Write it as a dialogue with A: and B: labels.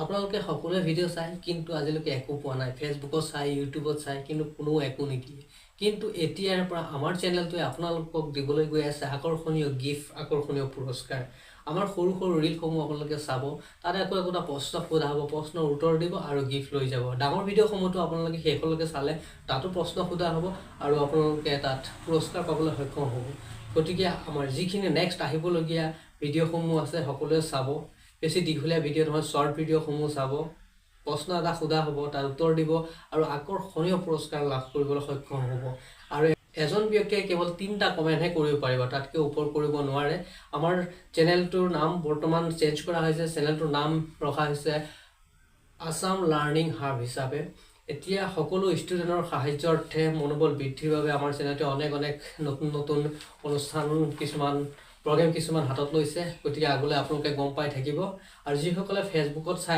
A: আপোনালোকে সকলোৱে ভিডিঅ' চায়, কিন্তু আজিলৈকে একো পোৱা নাই। ফেচবুকত চাই, ইউটিউবত চাই, কিন্তু কোনো একো নিদিয়ে। কিন্তু এতিয়াৰ পৰা আমাৰ চেনেলটোৱে আপোনালোকক দিবলৈ গৈ আছে আকৰ্ষণীয় গিফ্ট, আকৰ্ষণীয় পুৰস্কাৰ। আমাৰ সৰু সৰু ৰিলসমূহ আপোনালোকে চাব, তাত একো একোটা প্ৰশ্ন সোধা হ'ব, প্ৰশ্নৰ উত্তৰ দিব আৰু গিফ্ট লৈ যাব। ডাঙৰ ভিডিঅ'সমূহতো আপোনালোকে শেষলৈকে চালে তাতো প্ৰশ্ন সোধা হ'ব আৰু আপোনালোকে তাত পুৰস্কাৰ পাবলৈ সক্ষম হ'ব। গতিকে আমাৰ যিখিনি নেক্সট আহিবলগীয়া ভিডিঅ'সমূহ আছে, সকলোৱে চাব। বেছি দীঘলীয়া ভিডিঅ' নহয়, শ্বৰ্ট ভিডিঅ'সমূহ চাব। প্ৰশ্ন এটা সোধা হ'ব, তাৰ উত্তৰ দিব আৰু আকৰ্ষণীয় পুৰস্কাৰ লাভ কৰিবলৈ সক্ষম হ'ব। আৰু এজন ব্যক্তিয়ে কেৱল 3টা কমেণ্টহে কৰিব পাৰিব, তাতকৈ ওপৰ কৰিব নোৱাৰে। আমাৰ চেনেলটোৰ নাম বৰ্তমান চেঞ্জ কৰা হৈছে। চেনেলটোৰ নাম ৰখা হৈছে আছাম লাৰ্ণিং হাব হিচাপে। এতিয়া সকলো ষ্টুডেণ্টৰ সাহায্যাৰ্থে, মনোবল বৃদ্ধিৰ বাবে আমাৰ চেনেলটোৱে অনেক অনেক নতুন নতুন অনুষ্ঠান কিছুমান, প্ৰগ্ৰেম কিছুমান হাতত লৈছে। গতিকে আগলৈ আপোনালোকে গম পাই থাকিব। আৰু যিসকলে ফেচবুকত চাই